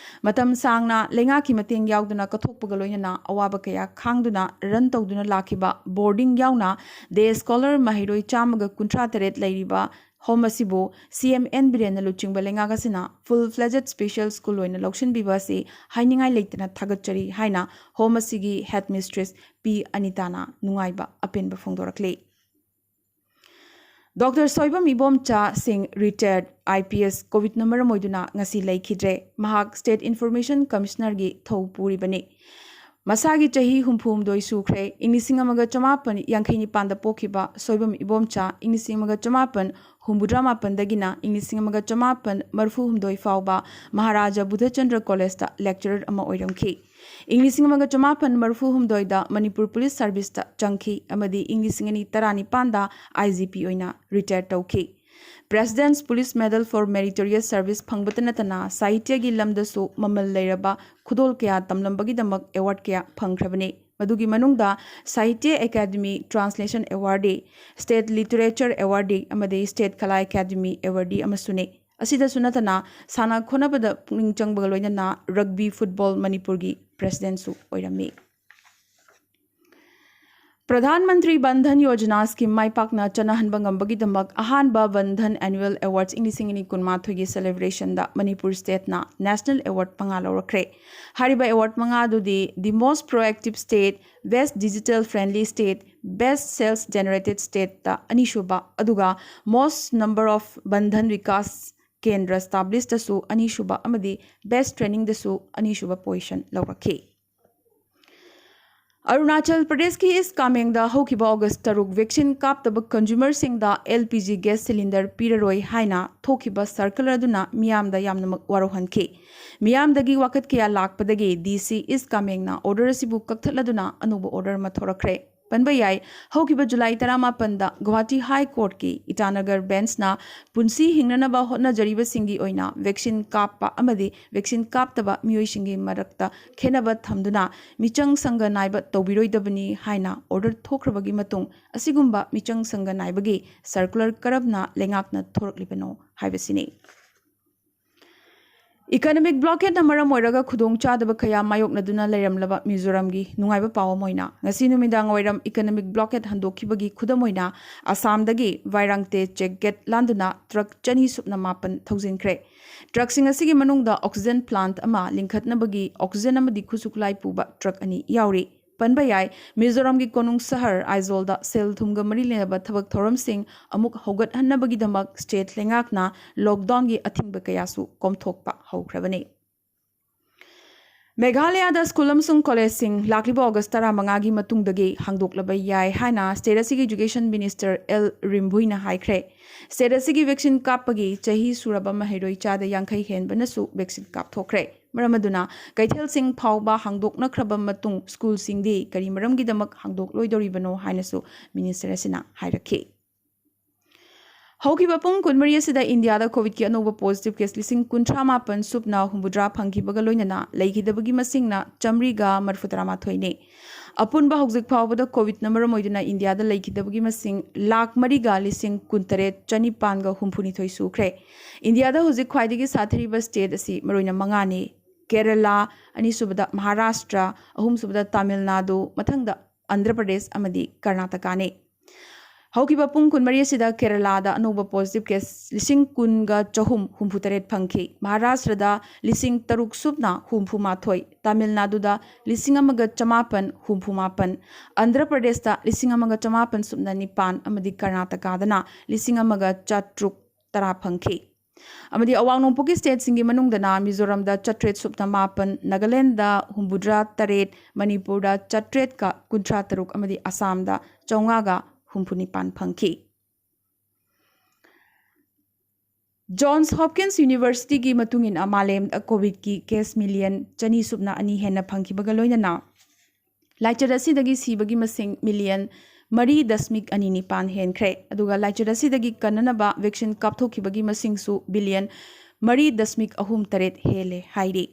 ꯃꯇꯝ ꯁꯥꯡꯅ ꯂꯩꯉꯥꯛꯀꯤ ꯃꯇꯦꯡ ꯌꯥꯎꯗꯅ ꯀꯠꯊꯣꯛꯄꯒ ꯂꯣꯏꯅꯅ ꯑꯋꯥꯕ ꯀꯌꯥ ꯈꯥꯡꯗꯨꯅ ꯔꯟ ꯇꯧꯗꯨꯅ ꯂꯥꯛꯈꯤꯕ ꯕꯣꯔꯗꯤꯡ ꯌꯥꯎꯅ ꯗꯦ ꯁ꯭ꯀꯣꯂꯔ ꯃꯍꯩꯔꯣꯏ ꯆꯥꯝꯃꯒ ꯀꯨꯟꯊ꯭ꯔꯥ ꯇꯔꯦꯠ ꯂꯩꯔꯤꯕ ꯍꯣꯝ ꯑꯁꯤꯕꯨ ꯁꯤ ꯑꯦꯝ ꯑꯦꯟ ꯕꯤꯔꯦꯟꯅ ꯂꯨꯆꯤꯡꯕ ꯂꯩꯉꯥꯛ ꯑꯁꯤꯅ ꯐꯨꯜ ꯐ꯭ꯂꯦꯖꯦꯗ ꯁ꯭ꯄꯦꯁꯦꯜ ꯁ꯭ꯀꯨꯜ ꯑꯣꯏꯅ ꯂꯧꯁꯤꯟꯕꯤꯕ ꯑꯁꯤ ꯍꯥꯏꯅꯤꯡꯉꯥꯏ ꯂꯩꯇꯅ ꯊꯥꯒꯠꯆꯔꯤ ꯍꯥꯏꯅ ꯍꯣꯝ ꯑꯁꯤꯒꯤ ꯍꯦꯗ ꯃꯤꯁꯇ꯭ꯔꯦꯁ ꯄꯤ ꯑꯅꯤꯇꯥꯅ ꯅꯨꯡꯉꯥꯏꯕ ꯑꯄꯦꯟꯕ ꯐꯣꯡꯗꯣꯔꯛꯂꯤ꯫ ꯗꯣꯛꯇꯔ ꯁꯣꯏꯕꯝ ꯏꯕꯣꯝꯆꯥ ꯁꯤꯡ, ꯔꯤꯇꯥꯌꯔꯗ ꯑꯥꯏ ꯄꯤ ꯑꯦꯁ, ꯀꯣꯚꯤꯗꯅ ꯃꯔꯝ ꯑꯣꯏꯗꯨꯅ ꯉꯁꯤ ꯂꯩꯈꯤꯗ꯭ꯔꯦ꯫ ꯃꯍꯥꯛ ꯁ꯭ꯇꯦꯠ ꯏꯟꯐꯣꯔꯃꯦꯁꯟ ꯀꯃꯤꯁꯅꯔꯒꯤ ꯊꯧ ꯄꯨꯔꯤꯕꯅꯤ꯫ ꯃꯁꯥꯒꯤ ꯆꯍꯤ ꯍꯨꯝꯐꯨ ꯍꯨꯝꯗꯣꯏ ꯁꯨꯈ꯭ꯔꯦ꯫ ꯏꯪ ꯂꯤꯁꯤꯡ ꯑꯃꯒ ꯆꯃꯥꯄꯟ ꯌꯥꯡꯈꯩ ꯅꯤꯄꯥꯟꯗ ꯄꯣꯛꯈꯤꯕ ꯁꯣꯏꯕꯝ ꯏꯕꯣꯝꯆꯥ ꯏꯪ ꯂꯤꯁꯤꯡ ꯑꯃꯒ ꯆꯃꯥꯄꯟ ꯍꯨꯝꯐꯨꯇꯔꯥ ꯃꯥꯄꯟꯗꯒꯤꯅ ꯏꯪ ꯂꯤꯁꯤꯡ ꯑꯃꯒ ꯆꯃꯥꯄꯟ ꯃꯔꯤꯐꯨ ꯍꯨꯝꯗꯣꯏ ꯐꯥꯎꯕ ꯃꯍꯥꯔꯥꯖꯥ ꯕꯨꯙꯆꯟꯗ꯭ꯔ ꯀꯣꯂꯦꯖꯇ ꯂꯦꯛꯆꯔꯔ ꯑꯃ ꯑꯣꯏꯔꯝꯈꯤ꯫ ꯏꯪ ꯂꯤꯁꯤꯡ ꯑꯃꯒ ꯆꯃꯥꯄꯟ ꯃꯔꯤꯐꯨ ꯍꯨꯝꯗꯣꯏꯗ ꯃꯅꯤꯄꯨꯔ ꯄꯨꯂꯤꯁ ꯁꯔꯚꯤꯁꯇ ꯆꯪꯈꯤ ꯑꯃꯗꯤ ꯏꯪ ꯂꯤꯁꯤꯡ ꯑꯅꯤ ꯇꯔꯥꯅꯤꯄꯥꯟꯗ ꯑꯥꯏ ꯖꯤ ꯄꯤ ꯑꯣꯏꯅ ꯔꯤꯇꯥꯌꯔ ꯇꯧꯈꯤ꯫ President's Police Medal for Meritorious Service ꯐꯪꯕꯇ ꯅꯠꯇꯅ ꯁꯥꯍꯤꯇ꯭ꯌꯒꯤ ꯂꯝꯗꯁꯨ ꯃꯃꯜ ꯂꯩꯔꯕ ꯈꯨꯗꯣꯜ ꯀꯌꯥ ꯇꯝꯂꯝꯕꯒꯤꯗꯃꯛ ꯑꯦꯋꯥꯔꯗ ꯀꯌꯥ ꯐꯪꯈ꯭ꯔꯕꯅꯤ꯫ ꯃꯗꯨꯒꯤ ꯃꯅꯨꯡꯗ ꯁꯥꯍꯤꯇ꯭ꯌ ꯑꯦꯀꯥꯗꯃꯤ ꯇ꯭ꯔꯥꯟꯁꯂꯦꯁꯟ ꯑꯦꯋꯥꯔꯗꯤ, ꯁ꯭ꯇꯦꯠ ꯂꯤꯇꯔꯦꯆꯔ ꯑꯦꯋꯥꯔꯗꯤ ꯑꯃꯗꯤ ꯁ꯭ꯇꯦꯠ ꯀꯂꯥ ꯑꯦꯀꯥꯗꯃꯤ ꯑꯦꯋꯥꯔꯗꯤ ꯑꯃꯁꯨꯅꯤ꯫ ꯑꯁꯤꯗꯁꯨ ꯅꯠꯇꯅ ꯁꯥꯟꯅ ꯈꯣꯠꯅꯕꯗ ꯄꯨꯛꯅꯤꯡ ꯆꯪꯕꯒ ꯂꯣꯏꯅꯅ ꯔꯒꯕꯤ ꯐꯨꯠꯕꯣꯜ ꯃꯅꯤꯄꯨꯔꯒꯤ ꯄ꯭ꯔꯦꯁꯤꯗꯦꯟꯠꯁꯨ ꯑꯣꯏꯔꯝꯃꯤ꯫ ꯄ꯭ꯔꯙꯥꯟ ꯃꯟꯇ꯭ꯔꯤ ꯕꯟ ꯙꯟ ꯌꯣꯖꯅꯥ ꯁ꯭ꯀꯤꯝ ꯃꯥꯏ ꯄꯥꯛꯅ ꯆꯠꯅꯍꯟꯕ ꯉꯝꯕꯒꯤꯗꯃꯛ ꯑꯍꯥꯟꯕ ꯕꯟ ꯙꯟ ꯑꯦꯅꯨꯋꯦꯜ ꯑꯦꯋꯥꯔꯗꯁ ꯏꯪ ꯂꯤꯁꯤꯡ ꯑꯅꯤ ꯀꯨꯟꯃꯥꯊꯣꯏꯒꯤ ꯁꯦꯂꯦꯕ꯭ꯔꯦꯁꯟꯗ ꯃꯅꯤꯄꯨꯔ ꯁ꯭ꯇꯦꯠꯅ ꯅꯦꯁꯅꯦꯜ ꯑꯦꯋꯥꯔꯗ ꯃꯉꯥ ꯂꯧꯔꯛꯈ꯭ꯔꯦ꯫ ꯍꯥꯏꯔꯤꯕ ꯑꯦꯋꯥꯔꯗ ꯃꯉꯥ ꯑꯗꯨꯗꯤ The Most Proactive State, Best Digital Friendly State, Best Sales Generated Stateꯇ ꯑꯅꯤꯁꯨꯕ, ꯑꯗꯨꯒ Most Number of ꯕꯟ ꯙꯟ ꯕꯤꯀꯥꯁ ꯀꯦꯟꯗ꯭ꯔ ꯁ꯭ꯇꯥꯕ꯭ꯂꯤꯁꯇꯁꯨ ꯑꯅꯤꯁꯨꯕ ꯑꯃꯗꯤ Best Trainingꯗꯁꯨ ꯑꯅꯤꯁꯨꯕ ꯄꯣꯖꯤꯁꯟ ꯂꯧꯔꯛꯈꯤ꯫ ꯑꯔꯨꯅꯥꯆꯜ ꯄ꯭ꯔꯗꯦꯁꯀꯤ ꯏꯁ ꯀꯥꯃꯦꯡꯗ ꯍꯧꯈꯤꯕ ꯑꯣꯒꯁ ꯇꯔꯨꯛ ꯚꯦꯛꯁꯤꯟ ꯀꯥꯞꯇꯕ ꯀꯟꯖꯨꯃꯔꯁꯤꯡꯗ L P G gas cylinder ꯄꯤꯔꯔꯣꯏ ꯍꯥꯏꯅ ꯊꯣꯛꯈꯤꯕ ꯁꯔꯀꯨꯂꯔ ꯑꯗꯨꯅ ꯃꯤꯌꯥꯝꯗ ꯌꯥꯝꯅꯃꯛ ꯋꯥꯔꯧꯍꯟꯈꯤ꯫ ꯃꯤꯌꯥꯝꯗꯒꯤ ꯋꯥꯀꯠ ꯀꯌꯥ ꯂꯥꯛꯄꯗꯒꯤ ꯗꯤ ꯁꯤ ꯏꯁ ꯀꯥꯃꯦꯡꯅ ꯑꯣꯔꯗꯔ ꯑꯁꯤꯕꯨ ꯀꯛꯊꯠꯂꯗꯨꯅ ꯑꯅꯧꯕ ꯑꯣꯔꯗꯔ ꯑꯃ ꯊꯣꯔꯛꯈ꯭ꯔꯦ꯫ ꯄꯟꯕ ꯌꯥꯏ꯫ ꯍꯧꯈꯤꯕ ꯖꯨꯂꯥꯏ ꯇꯔꯥꯃꯥꯄꯟꯗ ꯒꯨꯋꯥꯍꯥꯇꯤ ꯍꯥꯏ ꯀꯣꯔꯠꯀꯤ ꯏꯇꯥꯅꯒꯔ ꯕꯦꯟꯁꯅ ꯄꯨꯟꯁꯤ ꯍꯤꯡꯅꯅꯕ ꯍꯣꯠꯅꯖꯔꯤꯕꯁꯤꯡꯒꯤ ꯑꯣꯏꯅ ꯚꯦꯛꯁꯤꯟ ꯀꯥꯞꯄ ꯑꯃꯗꯤ ꯚꯦꯛꯁꯤꯟ ꯀꯥꯞꯇꯕ ꯃꯤꯑꯣꯏꯁꯤꯡꯒꯤ ꯃꯔꯛꯇ ꯈꯦꯠꯅꯕ ꯊꯝꯗꯨꯅ ꯃꯤꯆꯪ ꯁꯪꯒ ꯅꯥꯏꯕ ꯇꯧꯕꯤꯔꯣꯏꯗꯕꯅꯤ ꯍꯥꯏꯅ ꯑꯣꯔꯗꯔ ꯊꯣꯛꯈ꯭ꯔꯕꯒꯤ ꯃꯇꯨꯡ, ꯑꯁꯤꯒꯨꯝꯕ ꯃꯤꯆꯪ ꯁꯪꯒ ꯅꯥꯏꯕꯒꯤ ꯁꯔꯀꯨꯂꯔ ꯀꯔꯝꯅ ꯂꯩꯉꯥꯛꯅ ꯊꯣꯔꯛꯂꯤꯕꯅꯣ ꯍꯥꯏꯕꯁꯤꯅꯤ꯫ ꯏꯀꯅꯣꯃꯤꯛ ꯕ꯭ꯂꯣꯀꯦꯠꯅ ꯃꯔꯝ ꯑꯣꯏꯔꯒ ꯈꯨꯗꯣꯡꯆꯥꯗꯕ ꯀꯌꯥ ꯃꯥꯌꯣꯛꯅꯗꯨꯅ ꯂꯩꯔꯝꯂꯕ ꯃꯤꯖꯣꯔꯥꯝꯒꯤ ꯅꯨꯡꯉꯥꯏꯕ ꯄꯥꯎ ꯑꯃ ꯑꯣꯏꯅ, ꯉꯁꯤ ꯅꯨꯃꯤꯗꯥꯡ ꯋꯥꯏꯔꯝ ꯏꯀꯅꯣꯃꯤꯛ ꯕ꯭ꯂꯣꯀꯦꯠ ꯍꯟꯗꯣꯛꯈꯤꯕꯒꯤ ꯈꯨꯗꯝ ꯑꯣꯏꯅ, ꯑꯁꯥꯝꯗꯒꯤ ꯋꯥꯏꯔꯥꯡꯇꯦ ꯆꯦꯛ ꯒꯦꯠ ꯂꯥꯟꯗꯨꯅ ꯇ꯭ꯔꯛ ꯆꯅꯤ ꯁꯨꯞꯅ ꯃꯥꯄꯟ ꯊꯧꯖꯤꯟꯈ꯭ꯔꯦ꯫ ꯇ꯭ꯔꯛꯁꯤꯡ ꯑꯁꯤꯒꯤ ꯃꯅꯨꯡꯗ ꯑꯣꯛꯁꯤꯖꯦꯟ ꯄ꯭ꯂꯥꯟꯠ ꯑꯃ ꯂꯤꯡꯈꯠꯅꯕꯒꯤ ꯑꯣꯛꯁꯤꯖꯦꯟ ꯑꯃꯗꯤ ꯈꯨꯠꯁꯨ ꯈꯨꯠꯂꯥꯏ ꯄꯨꯕ ꯇ꯭ꯔꯛ ꯑꯅꯤ ꯌꯥꯎꯔꯤ꯫ ꯄꯟꯕ ꯌꯥꯏ, ꯃꯤꯖꯣꯔꯥꯝꯒꯤ ꯀꯣꯅꯨꯡ ꯁꯍꯔ ꯑꯥꯏꯖꯣꯜꯗ ꯁꯦꯜ ꯊꯨꯝꯒ ꯃꯔꯤ ꯂꯩꯅꯕ ꯊꯕꯛ ꯊꯧꯔꯝꯁꯤꯡ ꯑꯃꯨꯛ ꯍꯧꯒꯠꯍꯟꯅꯕꯒꯤꯗꯃꯛ ꯁ꯭ꯇꯦꯠ ꯂꯩꯉꯥꯛꯅ ꯂꯣꯛꯗꯥꯎꯟꯒꯤ ꯑꯊꯤꯡꯕ ꯀꯌꯥꯁꯨ ꯀꯣꯝꯊꯣꯛꯄ ꯍꯧꯈ꯭ꯔꯕꯅꯤ꯫ ꯃꯦꯘꯥꯂꯌꯥꯗ ꯁ꯭ꯀꯨꯜ ꯑꯃꯁꯨꯡ ꯀꯣꯂꯦꯖꯁꯤꯡ ꯂꯥꯛꯂꯤꯕ ꯑꯣꯒꯁ ꯇꯔꯥꯃꯉꯥꯒꯤ ꯃꯇꯨꯡꯗꯒꯤ ꯍꯥꯡꯗꯣꯛꯂꯕ ꯌꯥꯏ ꯍꯥꯏꯅ ꯁ꯭ꯇꯦꯠ ꯑꯁꯤꯒꯤ ꯏꯖꯨꯀꯦꯁꯟ ꯃꯤꯅꯤꯁꯇꯔ ꯑꯦꯜ ꯔꯤꯝꯚꯨꯏꯅ ꯍꯥꯏꯈ꯭ꯔꯦ꯫ ꯁ꯭ꯇꯦꯠ ꯑꯁꯤꯒꯤ ꯚꯦꯛꯁꯤꯟ ꯀꯥꯞꯄꯒꯤ ꯆꯍꯤ ꯁꯨꯔꯕ ꯃꯍꯩꯔꯣꯏ ꯆꯥꯗ ꯌꯥꯡꯈꯩ ꯍꯦꯟꯕꯅꯁꯨ ꯚꯦꯛꯁꯤꯟ ꯀꯥꯞꯊꯣꯛꯈ꯭ꯔꯦ꯫ ꯃꯔꯝ ꯑꯗꯨꯅ ꯀꯩꯊꯦꯜꯁꯤꯡ ꯐꯥꯎꯕ ꯍꯥꯡꯗꯣꯛꯅꯈ꯭ꯔꯕ ꯃꯇꯨꯡ ꯁ꯭ꯀꯨꯜꯁꯤꯡꯗꯤ ꯀꯔꯤ ꯃꯔꯝꯒꯤꯗꯃꯛ ꯍꯥꯡꯗꯣꯛꯂꯣꯏꯗꯧꯔꯤꯕꯅꯣ ꯍꯥꯏꯅꯁꯨ ꯃꯤꯅꯤꯁꯇꯔ ꯑꯁꯤꯅ ꯍꯥꯏꯔꯛꯈꯤ꯫ ꯍꯧꯈꯤꯕ ꯄꯨꯡ ꯀꯨꯟꯃꯔꯤ ꯑꯁꯤꯗ ꯏꯟꯗꯤꯌꯥꯗ ꯀꯣꯚꯤꯗꯀꯤ ꯑꯅꯧꯕ ꯄꯣꯖꯤꯇꯤꯚ ꯀꯦꯁ ꯂꯤꯁꯤꯡ ꯀꯨꯟꯊ꯭ꯔꯥ ꯃꯥꯄꯟ ꯁꯨꯞꯅ ꯍꯨꯝꯐꯨꯇꯔꯥ ꯐꯪꯈꯤꯕꯒ ꯂꯣꯏꯅꯅ ꯂꯩꯈꯤꯗꯕꯒꯤ ꯃꯁꯤꯡꯅ ꯆꯥꯃꯔꯤꯒ ꯃꯔꯤꯐꯨꯇꯔꯥ ꯃꯥꯊꯣꯏꯅꯤ꯫ ꯑꯄꯨꯟꯕ ꯍꯧꯖꯤꯛ ꯐꯥꯎꯕꯗ ꯀꯣꯚꯤꯗꯅ ꯃꯔꯝ ꯑꯣꯏꯗꯨꯅ ꯏꯟꯗꯤꯌꯥꯗ ꯂꯩꯈꯤꯗꯕꯒꯤ ꯃꯁꯤꯡ ꯂꯥꯈ ꯃꯔꯤꯒ ꯂꯤꯁꯤꯡ ꯀꯨꯟꯇꯔꯦꯠ ꯆꯅꯤꯄꯥꯟꯒ ꯍꯨꯝꯐꯨꯅꯤꯊꯣꯏ ꯁꯨꯈ꯭ꯔꯦ꯫ ꯏꯟꯗꯤꯌꯥꯗ ꯍꯧꯖꯤꯛ ꯈ꯭ꯋꯥꯏꯗꯒꯤ ꯁꯥꯊꯤꯔꯤꯕ ꯁ꯭ꯇꯦꯠ ꯑꯁꯤ ꯃꯔꯨꯑꯣꯏꯅ ꯃꯉꯥꯅꯤ: ꯀꯦꯔꯂꯥ, ꯑꯅꯤꯁꯨꯕꯗ ꯃꯍꯥꯔꯥꯁꯇ꯭ꯔ, ꯑꯍꯨꯝꯁꯨꯕꯗ ꯇꯥꯃꯤꯜ ꯅꯥꯗꯨ, ꯃꯊꯪꯗ ꯑꯟꯙ꯭ꯔ ꯄ꯭ꯔꯗꯦꯁ ꯑꯃꯗꯤ ꯀꯔꯅꯥꯇꯀꯥꯅꯤ꯫ ꯍꯧꯈꯤꯕ ꯄꯨꯡ ꯀꯨꯟꯃꯔꯤ ꯑꯁꯤꯗ ꯀꯦꯔꯂꯥꯗ ꯑꯅꯧꯕ ꯄꯣꯖꯤꯇꯤꯚ ꯀꯦꯁ ꯂꯤꯁꯤꯡ ꯀꯨꯟꯒ ꯆꯍꯨꯝ ꯍꯨꯝꯐꯨꯇꯔꯦꯠ ꯐꯪꯈꯤ꯫ ꯃꯍꯥꯔꯥꯁꯇ꯭ꯔꯗ ꯂꯤꯁꯤꯡ ꯇꯔꯨꯛ ꯁꯨꯞꯅ ꯍꯨꯝꯐꯨ ꯃꯥꯊꯣꯏ, ꯇꯥꯃꯤꯜ ꯅꯥꯗꯨꯗ ꯂꯤꯁꯤꯡ ꯑꯃꯒ ꯆꯃꯥꯄꯟ ꯍꯨꯝꯐꯨ ꯃꯥꯄꯟ, ꯑꯟꯙ꯭ꯔ ꯄ꯭ꯔꯗꯦꯁꯇ ꯂꯤꯁꯤꯡ ꯑꯃꯒ ꯆꯃꯥꯄꯟ ꯁꯨꯞꯅ ꯅꯤꯄꯥꯟ ꯑꯃꯗꯤ ꯀꯔꯅꯥꯇꯀꯥꯗꯅ ꯂꯤꯁꯤꯡ ꯑꯃꯒ ꯆꯥꯇ꯭ꯔꯨꯛ ꯇꯔꯥ ꯐꯪꯈꯤ꯫ ꯑꯃꯗꯤ ꯑꯋꯥꯡ ꯅꯣꯡꯄꯣꯛꯀꯤ ꯁ꯭ꯇꯦꯠꯁꯤꯡꯒꯤ ꯃꯅꯨꯡꯗꯅ ꯃꯤꯖꯣꯔꯥꯝꯗ ꯆꯥꯇ꯭ꯔꯦꯠ ꯁꯨꯞꯅ ꯃꯥꯄꯟ, ꯅꯥꯒꯥꯂꯦꯟꯗ ꯍꯨꯝꯐꯨꯇꯔꯥ ꯇꯔꯦꯠ, ꯃꯅꯤꯄꯨꯔꯗ ꯆꯥꯇ꯭ꯔꯦꯠꯀ ꯀꯨꯟꯊ꯭ꯔꯥ ꯇꯔꯨꯛ ꯑꯃꯗꯤ ꯑꯁꯥꯝꯗ ꯆꯥꯝꯃꯉꯥꯒ ꯍꯨꯝꯐꯨ ꯅꯤꯄꯥꯟ ꯐꯪꯈꯤ꯫ ꯖꯣꯟꯁ ꯍꯣꯞꯀꯤꯟꯁ ꯌꯨꯅꯤꯚꯔꯁꯤꯇꯤꯒꯤ ꯃꯇꯨꯡ ꯏꯟꯅ ꯃꯥꯂꯦꯝꯗ ꯀꯣꯚꯤꯗꯀꯤ ꯀꯦꯁ ꯃꯤꯂꯤꯌꯟ ꯆꯅꯤ ꯁꯨꯞꯅ ꯑꯅꯤ ꯍꯦꯟꯅ ꯐꯪꯈꯤꯕꯒ ꯂꯣꯏꯅꯅ ꯂꯥꯏꯆꯠ ꯑꯁꯤꯗꯒꯤ ꯁꯤꯕꯒꯤ ꯃꯁꯤꯡ ꯃꯤꯂꯤꯌꯟ ꯃꯔꯤ ꯗꯁꯃꯤꯛ ꯑꯅꯤ ꯅꯤꯄꯥꯟ ꯍꯦꯟꯈ꯭ꯔꯦ, ꯑꯗꯨꯒ ꯂꯥꯏꯆꯠ ꯑꯁꯤꯗꯒꯤ ꯀꯟꯅꯅꯕ ꯚꯦꯛꯁꯤꯟ ꯀꯥꯞꯊꯣꯛꯈꯤꯕꯒꯤ ꯃꯁꯤꯡꯁꯨ ꯕꯤꯂꯤꯌꯟ ꯃꯔꯤ ꯗꯁꯃꯤꯛ ꯑꯍꯨꯝ ꯇꯔꯦꯠ ꯍꯦꯜꯂꯦ ꯍꯥꯏꯔꯤ꯫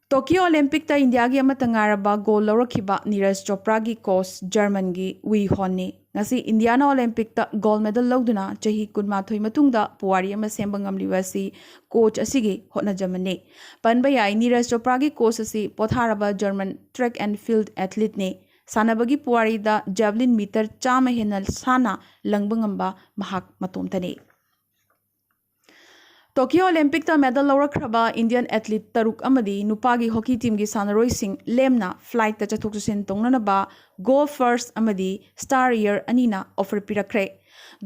ꯇꯣꯀꯤꯌꯣ ꯑꯣꯂꯦꯝꯄꯤꯛꯇ ꯏꯟꯗꯤꯌꯥꯒꯤ ꯑꯃꯠꯇ ꯉꯥꯏꯔꯕ ꯒꯣꯜ ꯂꯧꯔꯛꯈꯤꯕ ꯅꯤꯔꯖ ꯆꯣꯄ꯭ꯔꯥꯒꯤ ꯀꯣꯆ ꯖꯔꯃꯟꯒꯤ ꯋꯤ ꯍꯣꯟꯅꯤ꯫ ꯉꯁꯤ ꯏꯟꯗꯤꯌꯥꯅ ꯑꯣꯂꯦꯝꯄꯤꯛꯇ ꯒꯣꯜ ꯃꯦꯗꯜ ꯂꯧꯗꯨꯅ ꯆꯍꯤ ꯀꯨꯟꯃꯥꯊꯣꯏ ꯃꯇꯨꯡꯗ ꯄꯨꯋꯥꯔꯤ ꯑꯃ ꯁꯦꯝꯕ ꯉꯝꯂꯤꯕ ꯑꯁꯤ ꯀꯣꯆ ꯑꯁꯤꯒꯤ ꯍꯣꯠꯅꯖꯃꯟꯅꯤ꯫ ꯄꯟꯕ ꯌꯥꯏ, ꯅꯤꯔꯖ ꯆꯣꯄ꯭ꯔꯥꯒꯤ ꯀꯣꯆ ꯑꯁꯤ ꯄꯣꯊꯥꯔꯕ ꯖꯔꯃꯟ track and field athleteꯅꯤ꯫ ꯁꯥꯟꯅꯕꯒꯤ ꯄꯨꯋꯥꯔꯤꯗ ꯖꯦꯚꯂꯤꯟ ꯃꯤꯇꯔ ꯆꯥꯝꯃ ꯍꯦꯟꯅ ꯁꯥꯟꯅ ꯂꯪꯕ ꯉꯝꯕ ꯃꯍꯥꯛ ꯃꯇꯣꯝꯇꯅꯤ꯫ ꯇꯣꯀꯤꯌꯣ ꯑꯣꯂꯦꯝꯄꯤꯛꯇ ꯃꯦꯗꯜ ꯂꯧꯔꯛꯈ꯭ꯔꯕ ꯏꯟꯗꯤꯌꯟ ꯑꯦꯊꯂꯤꯠ ꯇꯔꯨꯛ ꯑꯃꯗꯤ ꯅꯨꯄꯥꯒꯤ ꯍꯣꯀꯤ ꯇꯤꯝꯒꯤ ꯁꯥꯟꯅꯔꯣꯏꯁꯤꯡ ꯂꯦꯝꯅ ꯐ꯭ꯂꯥꯏꯠꯇ ꯆꯠꯊꯣꯛ ꯆꯠꯁꯤꯟ ꯇꯧꯅꯅꯕ Go First ꯑꯃꯗꯤ Star Air ꯑꯅꯤꯅ ꯑꯣꯐꯔ ꯄꯤꯔꯛꯈ꯭ꯔꯦ꯫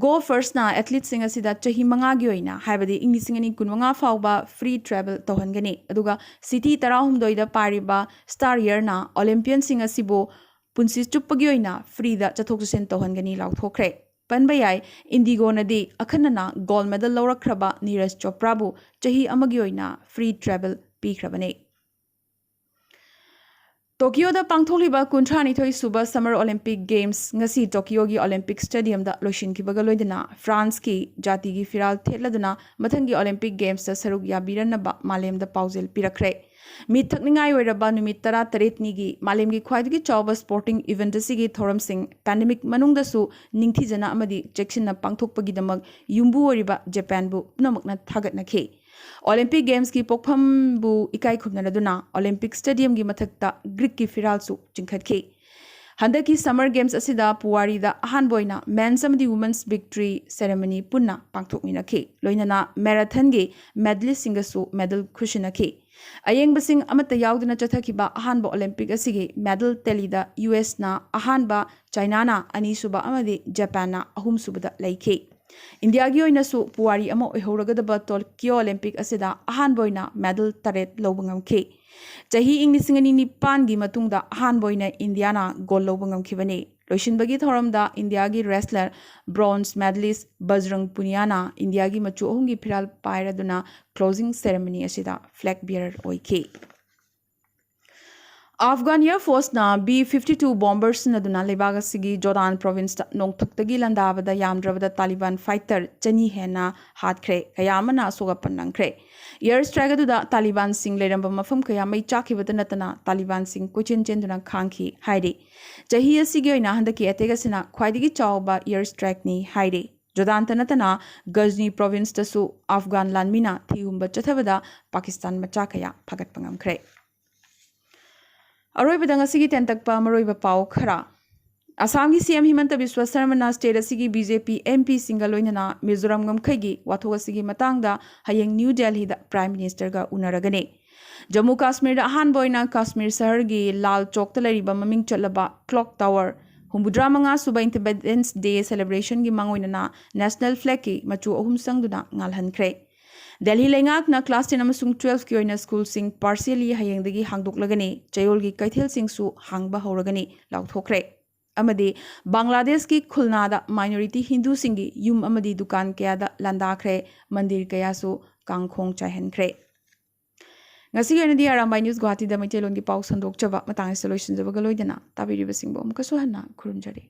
Go Firstꯅ ꯑꯦꯊꯂꯤꯠꯁꯤꯡ ꯑꯁꯤꯗ ꯆꯍꯤ ꯃꯉꯥꯒꯤ ꯑꯣꯏꯅ, ꯍꯥꯏꯕꯗꯤ ꯏꯪ ꯂꯤꯁꯤꯡ ꯑꯅꯤ ꯀꯨꯟꯃꯉꯥ ꯐꯥꯎꯕ free travel ꯇꯧꯍꯟꯒꯅꯤ, ꯑꯗꯨꯒ ꯁꯤꯇꯤ ꯇꯔꯥꯍꯨꯝꯗꯣꯏꯗ ꯄꯥꯏꯔꯤꯕ Star Airꯅ ꯑꯣꯂꯦꯝꯄꯤꯌꯟꯁꯤꯡ ꯑꯁꯤꯕꯨ ꯄꯨꯟꯁꯤ ꯆꯨꯞꯄꯒꯤ ꯑꯣꯏꯅ freeꯗ ꯆꯠꯊꯣꯛ ꯆꯠꯁꯤꯟ ꯇꯧꯍꯟꯒꯅꯤ ꯂꯥꯎꯊꯣꯛꯈ꯭ꯔꯦ꯫ ꯄꯟꯕ ꯌꯥꯏ, ꯏꯟꯗꯤꯒꯣꯅꯗꯤ ꯑꯈꯟꯅꯅ ꯒꯣꯜ ꯃꯦꯗꯜ ꯂꯧꯔꯛꯈ꯭ꯔꯕ ꯅꯤꯔꯖ ꯆꯣꯄ꯭ꯔꯥꯕꯨ ꯆꯍꯤ ꯑꯃꯒꯤ ꯑꯣꯏꯅ free travel ꯄꯤꯈ꯭ꯔꯕꯅꯤ꯫ ꯇꯣꯀꯤꯌꯣꯗ ꯄꯥꯡꯊꯣꯛꯂꯤꯕ ꯀꯨꯟꯊ꯭ꯔꯥꯅꯤꯊꯣꯏ ꯁꯨꯕ Summer Olympic Games ꯉꯁꯤ ꯇꯣꯀꯤꯌꯣꯒꯤ ꯑꯣꯂꯦꯝꯄꯤꯛ ꯁ꯭ꯇꯦꯗꯤꯌꯝꯗ ꯂꯣꯏꯁꯤꯟꯈꯤꯕꯒ ꯂꯣꯏꯅꯅ ꯐ꯭ꯔꯥꯟꯁꯀꯤ ꯖꯥꯇꯤꯒꯤ ꯐꯤꯔꯥꯜ ꯊꯦꯠꯂꯗꯨꯅ ꯃꯊꯪꯒꯤ ꯑꯣꯂꯦꯝꯄꯤꯛ ꯒꯦꯝꯁꯇ ꯁꯔꯨꯛ ꯌꯥꯕꯤꯔꯅꯕ ꯃꯥꯂꯦꯝꯗ ꯄꯥꯎꯖꯦꯜ ꯄꯤꯔꯛꯈ꯭ꯔꯦ꯫ ꯃꯤꯠ ꯊꯛꯅꯤꯡꯉꯥꯏ ꯑꯣꯏꯔꯕ ꯅꯨꯃꯤꯠ ꯇꯔꯥꯇꯔꯦꯠꯅꯤꯒꯤ ꯃꯥꯂꯦꯝꯒꯤ ꯈ꯭ꯋꯥꯏꯗꯒꯤ ꯆꯥꯎꯕ sporting event ꯑꯁꯤꯒꯤ ꯊꯧꯔꯝꯁꯤꯡ pandemic ꯃꯅꯨꯡꯗꯁꯨ ꯅꯤꯡꯊꯤꯖꯅ ꯑꯃꯗꯤ ꯆꯦꯛꯁꯤꯟꯅ ꯄꯥꯡꯊꯣꯛꯄꯒꯤꯗꯃꯛ ꯌꯨꯝꯕꯨ ꯑꯣꯏꯔꯤꯕ ꯖꯄꯥꯟꯕꯨ ꯄꯨꯝꯅꯃꯛꯅ ꯊꯥꯒꯠꯅꯈꯤ꯫ ꯑꯣꯂꯦꯝꯄꯤꯛ ꯒꯦꯝꯁꯀꯤ ꯄꯣꯛꯐꯝꯕꯨ ꯏꯀꯥꯏ ꯈꯨꯝꯅꯔꯗꯨꯅ ꯑꯣꯂꯦꯝꯄꯤꯛ ꯁ꯭ꯇꯦꯗꯤꯌꯝꯒꯤ ꯃꯊꯛꯇ ꯒ꯭ꯔꯤꯛꯀꯤ ꯐꯤꯔꯥꯜꯁꯨ ꯆꯤꯡꯈꯠꯈꯤ꯫ ꯍꯟꯗꯛꯀꯤ Summer Games ꯑꯁꯤꯗ ꯄꯨꯋꯥꯔꯤꯗ ꯑꯍꯥꯟꯕ ꯑꯣꯏꯅ men's ꯑꯃꯗꯤ women's victory ceremony ꯄꯨꯟꯅ ꯄꯥꯡꯊꯣꯛꯃꯤꯟꯅꯈꯤ꯫ ꯂꯣꯏꯅꯅ marathonꯒꯤ medalistꯁꯤꯡꯒꯁꯨ ꯃꯦꯗꯜ ꯈꯨꯠꯁꯤꯟꯅꯈꯤ꯫ ꯑꯌꯦꯡꯕꯁꯤꯡ ꯑꯃꯠꯇ ꯌꯥꯎꯗꯅ ꯆꯠꯊꯈꯤꯕ ꯑꯍꯥꯟꯕ ꯑꯣꯂꯦꯝꯄꯤꯛ ꯑꯁꯤꯒꯤ ꯃꯦꯗꯜ tallyꯗ ꯌꯨ ꯑꯦꯁꯅ ꯑꯍꯥꯟꯕ, ꯆꯥꯏꯅꯥꯅ ꯑꯅꯤꯁꯨꯕ ꯑꯃꯗꯤ ꯖꯄꯥꯟꯅ ꯑꯍꯨꯝꯁꯨꯕꯗ ꯂꯩꯈꯤ꯫ ꯏꯟꯗꯤꯌꯥꯒꯤ ꯑꯣꯏꯅꯁꯨ ꯄꯨꯋꯥꯔꯤ ꯑꯃ ꯑꯣꯏꯍꯧꯔꯒꯗꯕ ꯇꯣꯀꯤꯌꯣ ꯑꯣꯂꯦꯝꯄꯤꯛ ꯑꯁꯤꯗ ꯑꯍꯥꯟꯕ ꯑꯣꯏꯅ ꯃꯦꯗꯜ ꯇꯔꯦꯠ ꯂꯧꯕ ꯉꯝꯈꯤ꯫ ꯆꯍꯤ ꯏꯪ ꯂꯤꯁꯤꯡ ꯑꯅꯤ ꯅꯤꯄꯥꯟꯒꯤ ꯃꯇꯨꯡꯗ ꯑꯍꯥꯟꯕ ꯑꯣꯏꯅ ꯏꯟꯗꯤꯌꯥꯅ ꯒꯣꯜ ꯂꯧꯕ ꯉꯝꯈꯤꯕꯅꯤ꯫ ꯂꯣꯏꯁꯤꯟꯕꯒꯤ ꯊꯧꯔꯝꯗ ꯏꯟꯗꯤꯌꯥꯒꯤ wrestler bronze medalist ꯕꯖꯔꯪ ꯄꯨꯅꯤꯌꯥꯅ ꯏꯟꯗꯤꯌꯥꯒꯤ ꯃꯆꯨ ꯑꯍꯨꯝꯒꯤ ꯐꯤꯔꯥꯜ ꯄꯥꯏꯔꯗꯨꯅ closing ceremony ꯑꯁꯤꯗ flag bearer ꯑꯣꯏꯈꯤ꯫ ꯑꯐꯒꯥꯟ ꯑꯦꯌꯔ ꯐꯣꯔꯁꯅ ꯕꯤ ꯐꯤꯐꯇꯤ ꯇꯨ ꯕꯣꯝꯕꯔ ꯁꯤꯖꯤꯟꯅꯗꯨꯅ ꯂꯩꯕꯥꯛ ꯑꯁꯤꯒꯤ ꯖꯣꯔꯗꯥꯟ ꯄ꯭ꯔꯣꯚꯤꯟꯁꯇ ꯅꯣꯡꯊꯛꯇꯒꯤ ꯂꯥꯟꯗꯥꯕꯗ ꯌꯥꯝꯗ꯭ꯔꯕꯗ ꯇꯥꯂꯤꯕꯥꯟ ꯐꯥꯏꯇꯔ ꯆꯅꯤ ꯍꯦꯟꯅ ꯍꯥꯠꯈ꯭ꯔꯦ, ꯀꯌꯥ ꯑꯃꯅ ꯑꯁꯣꯛ ꯑꯄꯟ ꯅꯪꯈ꯭ꯔꯦ꯫ ꯑꯦꯌꯔ ꯁ꯭ꯇ꯭ꯔꯥꯏꯛ ꯑꯗꯨꯗ ꯇꯥꯂꯤꯕꯥꯟꯁꯤꯡ ꯂꯩꯔꯝꯕ ꯃꯐꯝ ꯀꯌꯥ ꯃꯩ ꯆꯥꯛꯈꯤꯕꯇ ꯅꯠꯇꯅ ꯇꯥꯂꯤꯕꯥꯟꯁꯤꯡ ꯀꯣꯏꯆꯦꯟ ꯆꯦꯟꯗꯨꯅ ꯈꯥꯡꯈꯤ ꯍꯥꯏꯔꯤ꯫ ꯆꯍꯤ ꯑꯁꯤꯒꯤ ꯑꯣꯏꯅ ꯍꯟꯗꯛꯀꯤ ꯑꯦꯇꯦꯛ ꯑꯁꯤꯅ ꯈ꯭ꯋꯥꯏꯗꯒꯤ ꯆꯥꯎꯕ ꯑꯦꯌꯔ ꯁ꯭ꯇ꯭ꯔꯥꯏꯛꯅꯤ ꯍꯥꯏꯔꯤ꯫ ꯖꯣꯔꯗꯥꯟꯇ ꯅꯠꯇꯅ ꯒꯖꯅꯤ ꯄ꯭ꯔꯣꯚꯤꯟꯁꯇꯁꯨ ꯑꯐꯒꯥꯟ ꯂꯥꯟꯃꯤꯅ ꯊꯤꯍꯨꯝꯕ ꯆꯠꯊꯕꯗ ꯄꯥꯀꯤꯁꯇꯥꯟ ꯃꯆꯥ ꯀꯌꯥ ꯐꯥꯒꯠꯄ ꯉꯝꯈ꯭ꯔꯦ꯫ ꯑꯔꯣꯏꯕꯗ ꯉꯁꯤꯒꯤ ꯇꯦꯟꯇꯛꯄ ꯃꯔꯨꯑꯣꯏꯕ ꯄꯥꯎ ꯈꯔ꯫ ꯑꯁꯥꯝꯒꯤ C M Himanta Visva ꯁꯔꯃꯅ state ꯑꯁꯤꯒꯤ ꯕꯤ ꯖꯦ ꯄꯤ ꯑꯦꯝ ꯄꯤꯁꯤꯡꯒ ꯂꯣꯏꯅꯅ ꯃꯤꯖꯣꯔꯥꯝ ꯉꯝꯈꯩꯒꯤ ꯋꯥꯊꯣꯛ ꯑꯁꯤꯒꯤ ꯃꯇꯥꯡꯗ ꯍꯌꯦꯡ ꯅ꯭ꯌꯨ ꯗꯦꯜꯍꯤꯗ ꯄ꯭ꯔꯥꯏꯝ ꯃꯤꯅꯤꯁꯇꯔꯒ ꯎꯅꯔꯒꯅꯤ꯫ ꯖꯝꯃꯨ ꯀꯥꯁꯃꯤꯔꯗ ꯑꯍꯥꯟꯕ ꯑꯣꯏꯅ ꯀꯥꯁꯃꯤꯔ ꯁꯍꯔꯒꯤ ꯂꯥꯜ ꯆꯧꯛꯇ ꯂꯩꯔꯤꯕ ꯃꯃꯤꯡ ꯆꯠꯂꯕ ꯀ꯭ꯂꯣꯛ ꯇꯥꯋꯔ, ꯍꯨꯝꯐꯨꯇꯔꯥ ꯃꯉꯥ ꯁꯨꯕ ꯏꯟꯗꯤꯄꯦꯟꯗꯦꯟꯁ ꯗꯦ ꯁꯦꯂꯦꯕ꯭ꯔꯦꯁꯟꯒꯤ ꯃꯥꯡꯑꯣꯏꯅꯅ ꯅꯦꯁꯅꯦꯜ ꯐ꯭ꯂꯦꯒꯀꯤ ꯃꯆꯨ ꯑꯍꯨꯝ ꯁꯪꯗꯨꯅ ꯉꯥꯜꯍꯟꯈ꯭ꯔꯦ꯫ ꯗꯦꯜꯍꯤ ꯂꯩꯉꯥꯛꯅ ꯀ꯭ꯂꯥꯁ ꯇꯦꯟ ꯑꯃꯁꯨꯡ ꯇꯨꯋꯦꯜꯐꯀꯤ ꯑꯣꯏꯅ ꯁ꯭ꯀꯨꯜꯁꯤꯡ ꯄꯥꯔꯁꯤꯌꯦꯂꯤ ꯍꯌꯦꯡꯗꯒꯤ ꯍꯥꯡꯗꯣꯛꯂꯒꯅꯤ꯫ ꯆꯌꯣꯜꯒꯤ ꯀꯩꯊꯦꯜꯁꯤꯡꯁꯨ ꯍꯥꯡꯕ ꯍꯧꯔꯒꯅꯤ ꯂꯥꯎꯊꯣꯛꯈ꯭ꯔꯦ꯫ ꯑꯃꯗꯤ ꯕꯪꯒ꯭ꯂꯥꯗꯦꯁꯀꯤ ꯈꯨꯜꯅꯥꯗ ꯃꯥꯏꯅꯣꯔꯤꯇꯤ ꯍꯤꯟꯗꯨꯁꯤꯡꯒꯤ ꯌꯨꯝ ꯑꯃꯗꯤ ꯗꯨꯀꯥꯟ ꯀꯌꯥꯗ ꯂꯥꯟꯗꯥꯈ꯭ꯔꯦ, ꯃꯟꯗꯤꯔ ꯀꯌꯥꯁꯨ ꯀꯥꯡꯈꯣꯡ ꯆꯥꯏꯍꯟꯈ꯭ꯔꯦ꯫ ꯉꯁꯤꯒꯤ ꯑꯣꯏꯅꯗꯤ ꯑꯔꯥꯝꯕꯥꯏ ꯅ꯭ꯌꯨꯁ ꯒꯨꯋꯥꯍꯥꯇꯤꯗ ꯃꯩꯇꯩꯂꯣꯟꯒꯤ ꯄꯥꯎ ꯁꯟꯗꯣꯛꯆꯕ ꯃꯇꯥꯡ ꯑꯁꯤꯗ ꯂꯣꯏꯁꯤꯟꯖꯕꯒ ꯂꯣꯏꯅꯅ ꯇꯥꯕꯤꯔꯤꯕꯁꯤꯡꯕꯨ ꯑꯃꯨꯛꯀꯁꯨ ꯍꯟꯅ ꯈꯨꯔꯨꯝꯖꯔꯤ꯫